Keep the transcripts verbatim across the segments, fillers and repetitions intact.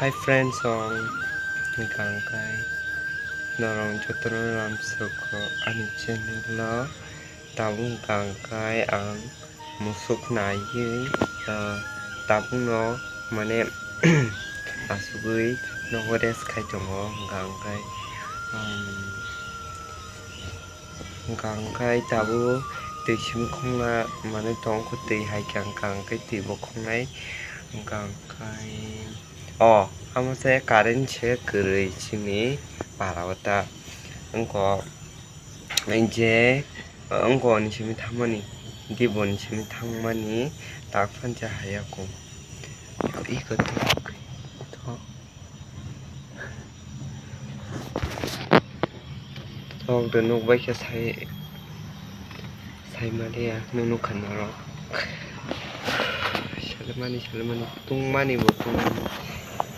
Hi friends, ang hwnkha hwnkhe norok jotono lamsoko ani channel o. Tabuk hwnkha hwnkhe ang musuk naiwi, ah, tabukno mane asugwi nogo rest khai tongo hwnkha hwnkhe, um, hwnkha hwnkhe tabuk twi simi khongna mane tongkho, twi hai khe hwnkha hwnkhe twi bo khongnai hwnkha hwnkhe. O, amo se current se kwrwi chini para o ta. Wngkha je wngkha ni simi thangmani, diboni simi thangmani tak phan cha haya ko. Iko, iko to, to. Tok de nuk bai khe sai, sai maliya, nuk nukha norok. Salimani, salimani, tungmani bo tungmani.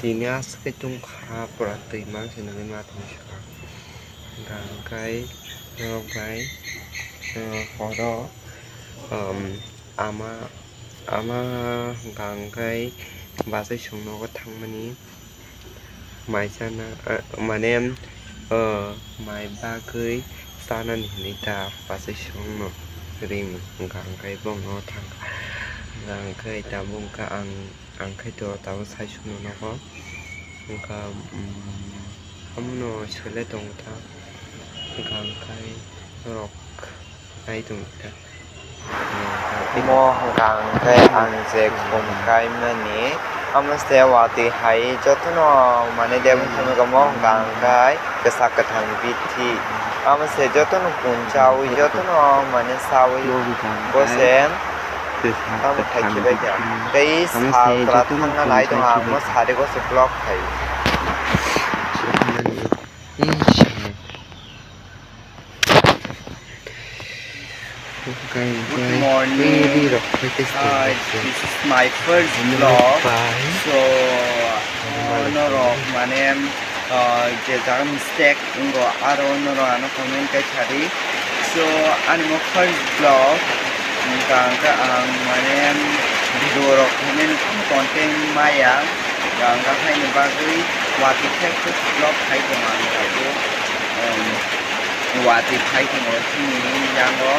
Tini aswk khe tungkha, pura twi mang se nangwi ma tong kha. Hwnkha hwnkhe norok bai, eh, horo, um, ama, ama hwnkha hwnkhe bachai song nogo thangmani. Mai chana, ah, mane, ah, mai bagwi chanani hinwi ta bachai songno ring hwnkha, hwnkhe bono thangkha, hwnkha hwnkhe tabuk wngkha ang, ang khe to tabuk sai songno nogo, wngkha, um, omono sele tongkha, wngkha hwnkhe norok nai tongkha. Omo hwnkha hwnkhe ang je khum kaimani, omo se watwi hai jotono mane debwng khaimani omo hwnkha hwnkhe kwchak kwthang bithi. Omo se jotono kun chaui jotono mane saui bo se tamo thai khibai kha. Tei sal kwrak thangna nai tongo, ang omo sari go se vlog khai. Good morning. Uh, this is my first vlog. So, uh, norok mane, uh, je jaga mistake wngo, aro norok ano comment kai sadi. So, ani mo first vlog, hwnkha hwnkhe ang mane video rok khainani content maya, hwnkha hwnkhe haini bagwi watwi khe vlog khai tongo ang tabuk. Um, watwi phai tongo chini yango.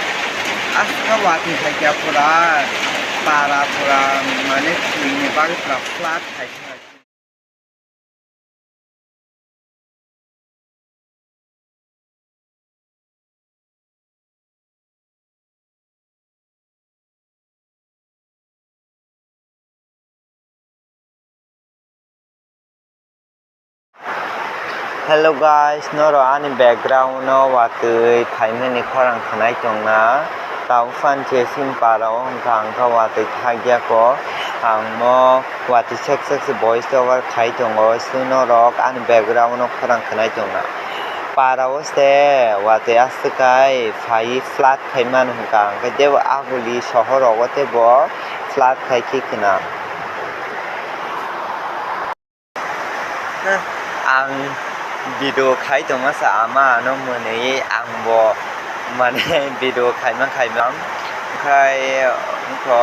Aswk watwi phaikha pura para pura mane twini bagwi pura flood phaikha. Hello guys, norok ani background o watwi phaimani khorang khwnai tongna. Tabuk phan je chini para o hwnkha hwnkha watwi thakya kho. Ang mo watwi sek sek se voice over khai tongo, chwng norok ani background o khorang khwnai tongna. Para o se watwi aswk kai phai flood khai mano hwnkha, hwnkhe teibo aguli sohor rogo teibo flood khai khe khna. Ang video khai tongma sa ama ano mwnwi ang bo mane video khaima khaima khai wngkha.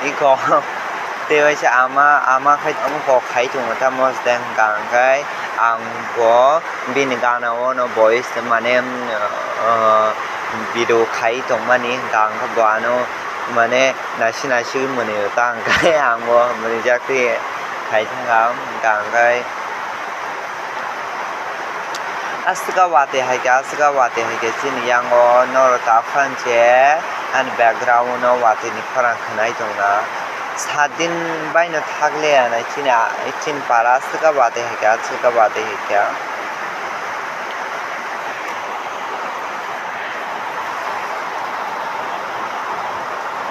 Iko tei waisa ama, ama khai, ama kok khai tongo tamo side hwnkha hwnkhe ang bo bini gana o no voice mane, ah, video khai tongmani hwnkha hwnkhe bo ano mane naisi naisi mwnwi ta hwnkhe ang bo mwnwijak twi khai thangkha hwnkha hwnkhe. Aswk watwi hai khe, aswk watwi hai khe chini yango norok ta phan je ani background o watwi ni khorang khwnai tongna. Saat din bai no thakle anai chini, chini para aswk watwi hai khe, aswk watwi hai khe.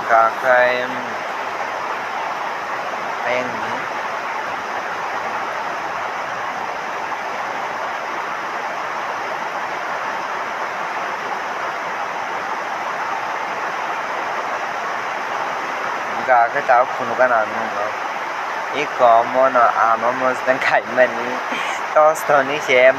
Gakai, em, ayang ni. Ga khe tabuk phunukha na nungno. Iko mono ama mosdeng khaimani. Tos toni se.